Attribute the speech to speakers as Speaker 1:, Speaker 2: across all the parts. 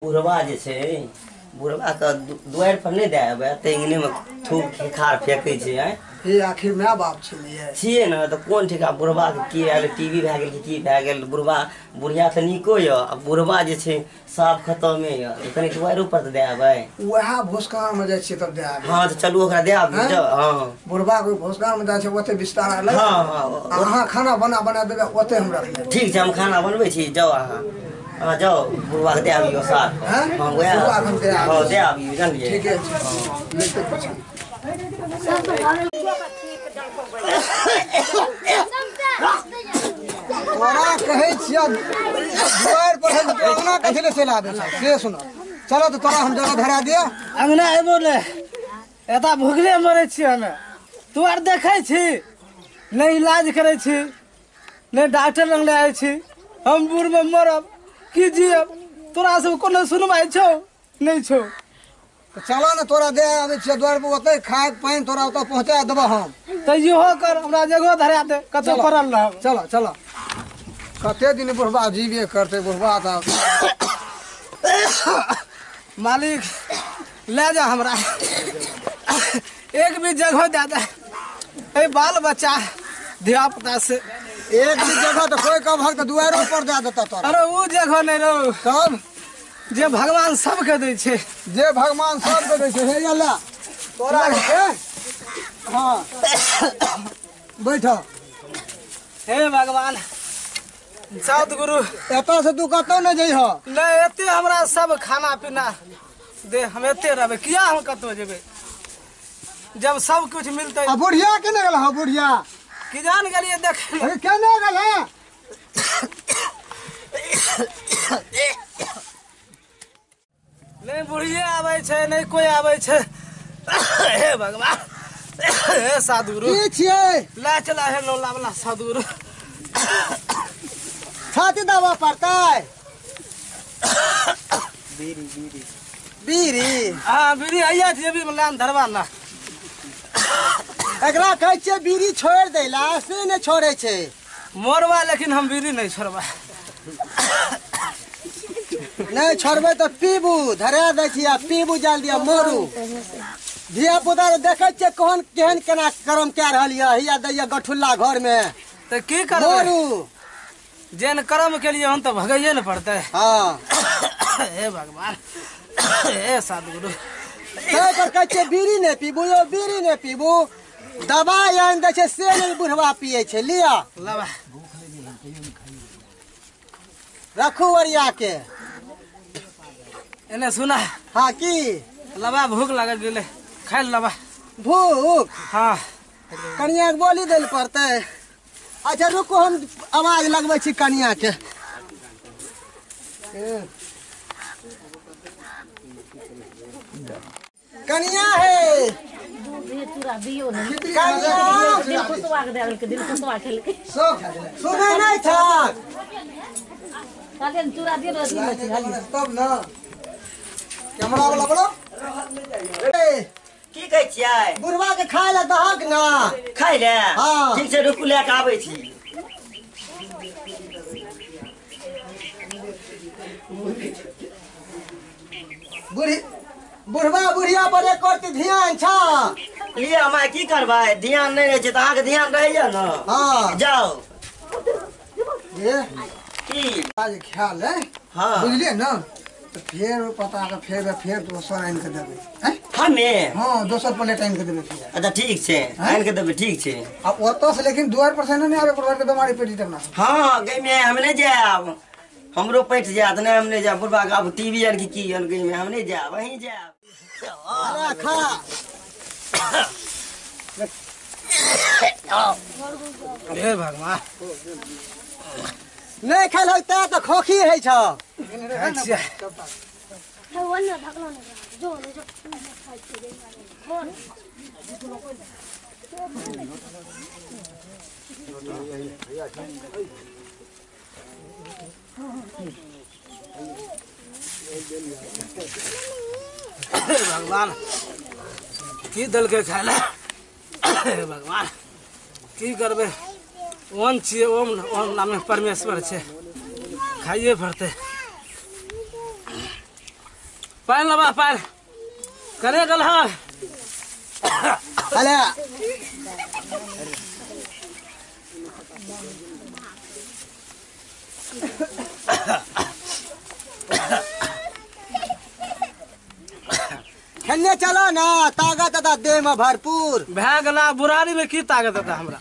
Speaker 1: बुढ़बा जे छै बुढ़बाके दुआरि पर नहि दए आबै तऽ अङ्गनेमे थूक खेखार फेकै छै। आँय
Speaker 2: हे, आखिर माय बाप छलियै
Speaker 1: छियै ने, तऽ कोन ठीक। आब बुढ़बाके की आयल, टी बी भए गेल कि की भए गेल। बुढ़बा बुढ़िया तऽ नीको यऽ, आ बुढ़बा जे छै साफ खतमे यऽ, तऽ कनि दुआरिओ पर तऽ दए आबै।
Speaker 2: वएह भोसकान मे जाइ छियै तब दए आबै।
Speaker 1: हँ, तऽ चलू ओकरा दए आबू।
Speaker 2: आँय?
Speaker 1: जाउ, हँ।
Speaker 2: बुढ़बा के भोसकान मे जाइ छै, ओते बिस्तारा लग।
Speaker 1: हँ हँ।
Speaker 2: अहाँ खाना बना बना देबै, ओते हम रख लेबै।
Speaker 1: ठीक छै, हम खाना बनबै छी, जाउ अहाँ, अहाँ जाउ, बुढ़बाके दए आबियौ साथ।
Speaker 2: आँय?
Speaker 1: हँ, वएह।
Speaker 2: बुढ़बाके हम दए आबियौ।
Speaker 1: हँ, दए आबियौ, जानलियै?
Speaker 2: ठीके छै, लेते पछा। तोरा कहै छियै दुआरि पर हम अंगना कथी ले चलि आबै छौ से सुन। चलो तऽ तोरा हम जगह धरा दिअ।
Speaker 3: अंगना एबो ने, एतऽ भुखले मरै छियै हमे। तू आर देखै छी नहि, इलाज करै छी नहि, डॉक्टर लग ले आबै छी। हम बूढ़मे मरब की जियब, तोरा सब कोनो सुनवाइ छौ नहि छौ?
Speaker 2: तऽ चलो ने, तोरा दे आबै छियै दुआरि पर, ओतै खाय पानि तोरा ओतऽ पहुँचा देबऽ हम।
Speaker 3: तऽ इहो कर, हमरा जगहो धरा दे, कतौ
Speaker 2: चलो।
Speaker 3: पड़ल रहब।
Speaker 2: चलो चलो, कते दिन बुढ़बा जीबे करतै बुढ़बा तऽ?
Speaker 3: मालिक, ले जा हमरा, एक भी जगह दे दे ए बाल बच्चा धिया पुता से।
Speaker 2: एक भी जगह तऽ कोई कभक तऽ दुआरो पर दए देतऽ तोरा।
Speaker 3: अरे ओ जगह नहि रहो।
Speaker 2: तब?
Speaker 3: जे भगवान सबके दै छै।
Speaker 2: जे भगवान सबके दै छै। हे ये ले तोरा के, हाँ, बैठ।
Speaker 3: हे भगवान सदगुरु।
Speaker 2: एतऽ से तू कतौ नहि जइह।
Speaker 3: नहि, एते हमरा सब खाना पीना दे, हम एते रहबै। किया हम कतौ जेबै जब सब कुछ मिलतै?
Speaker 2: आ बुढ़िया केने गेल हँ बुढ़िया?
Speaker 3: की जान गेलियै देख।
Speaker 2: अरे केने गेल हँ?
Speaker 3: नहि बुढ़िये आबै छै, नहि कोइ आबै छै। हे भगवान, हे सदगुरु।
Speaker 2: की छियै?
Speaker 3: ले चला हे लोला वाला सदगुरु।
Speaker 2: छाती दबा पड़तै। बीड़ी।
Speaker 3: हाँ, बीड़ी हैया जेबी में लान धरवा ना।
Speaker 2: एकरा कहै छियै बीड़ी छोड़ि दै ला, से नहि छोड़ै छै।
Speaker 3: मोरवा, लेकिन हम बीड़ी नहीं छोड़बा।
Speaker 2: नहि छोड़बै तऽ पीबू, धरा दै छी आ पीबू जल्दी आ मरू। धिया पुता देखै छियै कोन केहन केना कर्म कए रहल यऽ, हिया दैया गठुल्ला घर मे।
Speaker 3: तऽ की करबै?
Speaker 2: मरू।
Speaker 3: जेन कर्म के लिए हम तऽ भगैये ने पड़तै।
Speaker 2: हँ।
Speaker 3: हे भगवान, हे सदगुरु।
Speaker 2: ताहि पर कहै छियै बीड़ी नहि पीबू यौ, बीड़ी नहि पीबू। दबाइ आनि दै छै से नहि बुढ़वा पियै छै। लिअ।
Speaker 3: लबा।
Speaker 2: रखू ओरिया के।
Speaker 3: एने सुना।
Speaker 2: हाँ, की?
Speaker 3: लबा, भूख लागल गेलै, खाइ लए लबा।
Speaker 2: भूख?
Speaker 3: हाँ।
Speaker 2: कनिया के बोली दै लए पड़तै। अच्छा रुकू, हम आवाज लगबै छी कनिया के। कनिया हे, कनिया।
Speaker 4: दिल खुशवा के दे देलकै, दिल खुशवा खेलकै।
Speaker 2: सुनै नहि छक?
Speaker 4: कहलियै ने चूड़ा दियौ ने, दिल छै खाली।
Speaker 2: तब ने कैमरा वाला बोलो ए,
Speaker 1: की कहै छियै?
Speaker 2: बुढ़वा के खाय लए दहक ने।
Speaker 1: खाइ लए?
Speaker 2: हाँ।
Speaker 1: ठीक छै, रुकू, लए कऽ आबै छी।
Speaker 2: बुढ़ी बुढ़वा बुढ़िया पर एक करती ध्यान छ?
Speaker 1: लिअ माय, की करबै, ध्यान नहि रहै छै तऽ अहाँके ध्यान रहैया ने।
Speaker 2: हाँ।
Speaker 1: जाउ।
Speaker 2: ये।
Speaker 1: की?
Speaker 2: आज ख्याल है।
Speaker 1: हाँ।
Speaker 2: बुझलियै ने, तऽ फेर पता के फेर फेर दोसर आनि कऽ देबै, आँय?
Speaker 1: हमे?
Speaker 2: हाँ, दोसर प्लेट आनि कऽ देबै फेर।
Speaker 1: अच्छा, ठीक छै, आनि कऽ देबै, ठीक छै।
Speaker 2: आ ओतऽ से लेकिन दुआर पर से नहि आबे, बुढ़वा के बीमारी पड़ि जेतै अपना।
Speaker 1: हँ, गैमे हम नहि जायब, हमरो पटि जायत। नहि, हम नहि जायब। बुढ़बा के आब टीवी आर की की आर, गैमे हम नहि जायब, अहीं जायब।
Speaker 2: अरे खा।
Speaker 3: हे भगवान।
Speaker 2: नहि खायल होइते तऽ खोखी होइ छ।
Speaker 3: खाइ छियै। हे भगवान, की देलकै खाय लए? हे भगवान, की करबै? ओम छियै, ओम ओम नामे परमेश्वर छै, खाइए पड़तै। पानि लबा पानि करे गेल हँ।
Speaker 2: अरे खेलने चलो ना, ताकत आता देह में भरपूर
Speaker 3: भए गेला। बुढ़ारी में की ताकत आता हमरा?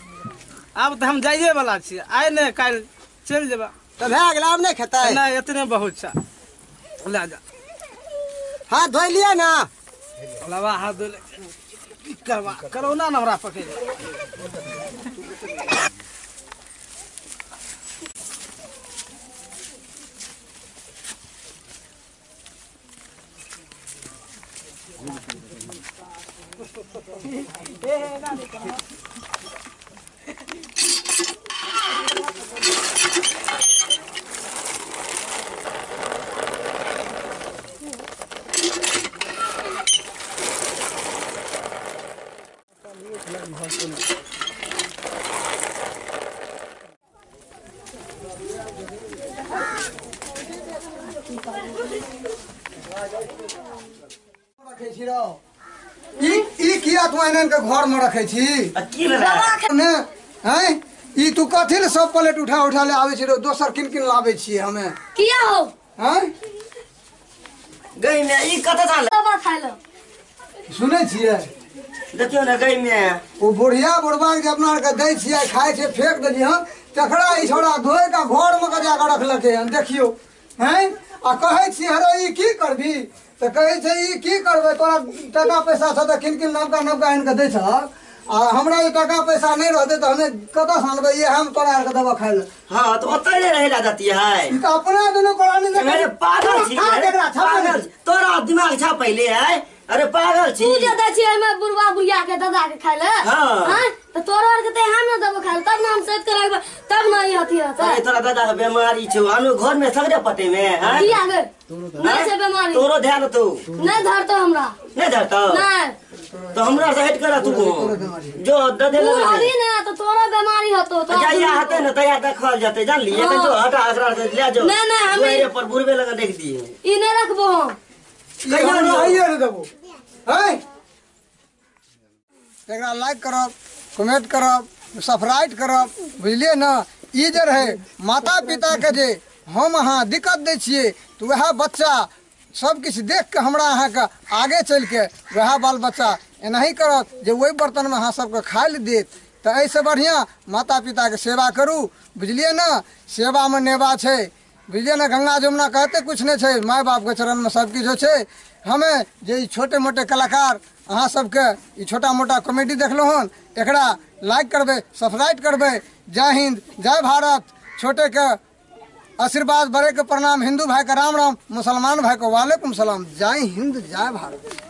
Speaker 3: आब तऽ हम जाइए वाला छियै, आइ नहि काल्हि चलि जेबै।
Speaker 2: तऽ भए गेल, आब नहि खेतै?
Speaker 3: नहि, एतने बहुत छै, लए जा।
Speaker 2: हाथ धोइ लिअ ना।
Speaker 3: लबा हाथ धोइ ले। की करबा, करोना ने हमरा पकड़ि।
Speaker 5: ई किया तू एहन के घर में रखे छी?
Speaker 1: की भेलै
Speaker 5: ने? हैं, ई तू कथी ले सब प्लेट उठा उठा ले आबै छी रो? दोसर किन किन लाबै छियै हमे?
Speaker 4: किया हो?
Speaker 5: हैं
Speaker 1: गई में ई कतऽ था?
Speaker 4: दवा खाइ लो।
Speaker 5: सुनै छियै?
Speaker 1: देखियौ ने गई में
Speaker 5: ओ बुढ़िया बुढ़बा के जे अपना आर के दै छियै, खाइ छै, फेंक देलियै हन, तकरा ई छोड़ा धोइ के घर में के जाके रखलकै हन। देखियौ, हैं, आ कहै छियै हरो ई की करबी, तऽ कहै छै ई की करबै, तोरा टाका पैसा छौ तऽ किन किन नवका नवका आनि कऽ दै छहक, आ हमरा जे टाका पैसा नहि रहतै तऽ हमे कतऽ से आनबै? इएह हम तोरा आरके देबऽ खाइ लए।
Speaker 1: हाँ तो ओतऽ नहि रहै लए देतियै है।
Speaker 5: ई तऽ अपना दुनू प्राणी
Speaker 1: अरे पागल छी, अरे पागल छी। तोरा दिमाग छा पहिले है? अरे पागल छी
Speaker 4: तू जे दै छियै एहिमे बुढ़बा बुढ़िया के दादा के खाइ लए।
Speaker 1: हाँ।
Speaker 4: तऽ तोरो आर के तऽ हम ने देबो खाइ लए, तब ने हम सैत के राखबै, तब ने ई अथी रहतै।
Speaker 1: अरे तोरा दादा के बीमारी छौ, अनु घर में सगरे पते में हैं?
Speaker 4: किया गे? नहीं छै बीमारी।
Speaker 1: तोरो ध्यान तू
Speaker 4: नहीं धरतो हमरा।
Speaker 1: नहीं धरतो?
Speaker 4: नहीं।
Speaker 1: तो हमरा से हट कर तू जो ददे
Speaker 4: तू हरी ना तो तोरो बीमारी हतो तो
Speaker 1: जाइया हते न तया देखल जते, जानली? एक जो हटा एकरा से ले जो।
Speaker 4: नहीं नहीं हम
Speaker 1: दुआरे पर बुढ़बे लगा देख दिए।
Speaker 4: ई नहीं रखबो हम।
Speaker 5: कहियो नहीं आइए रे देबो। हैं, एकरा लाइक करब, कमेंट करब, सब्सक्राइब करब, बुझलियै ने? ई जे रहै माता पिता के जे हम अहाँ दिक्कत दै छियै तऽ वएह बच्चा सब किछु देख के हमरा अहाँके आगे चलि के वएह बाल बच्चा एनाही करत जे ओहि बर्तनमे अहाँ सबके खाइ लए देत। तऽ एहिसँ बढ़िआँ माता पिताके सेवा करू, बुझलियै ने? सेवामे नेवा छै, बुझलियै ने? गंगा जमुना कहते कुछ नहि छै, माय बापके चरणमे सब किछु होइ छै। हमे जे ई छोटे मोटे कलाकार अहाँ सबके ई छोटा मोटा कॉमेडी देखलहुँ हन, एकरा लाइक करबै, सब्सक्राइब करबै। जय हिंद, जय भारत। छोटे के आशीर्वाद, बड़े के प्रणाम, हिंदू भाई के राम राम, मुसलमान भाई को वालेकुम सलाम। जय हिंद, जय भारत।